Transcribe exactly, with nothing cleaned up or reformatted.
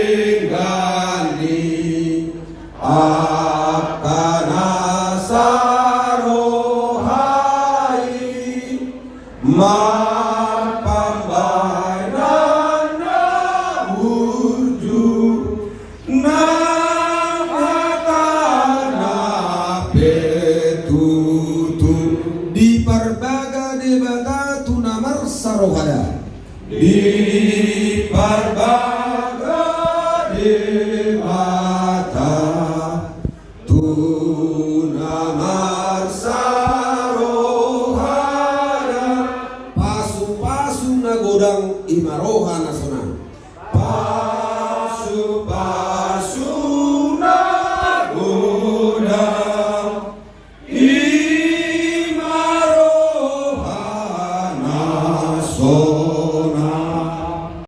Hinaringgan ni angka na saroha i, marpambahenan na burju, nang hatana pe tutu. Diparbaga Debata tu na marsaroha da. Diparbaga Debata tu na marsaroha da. Pasupasu na godang i ma roha na sonang.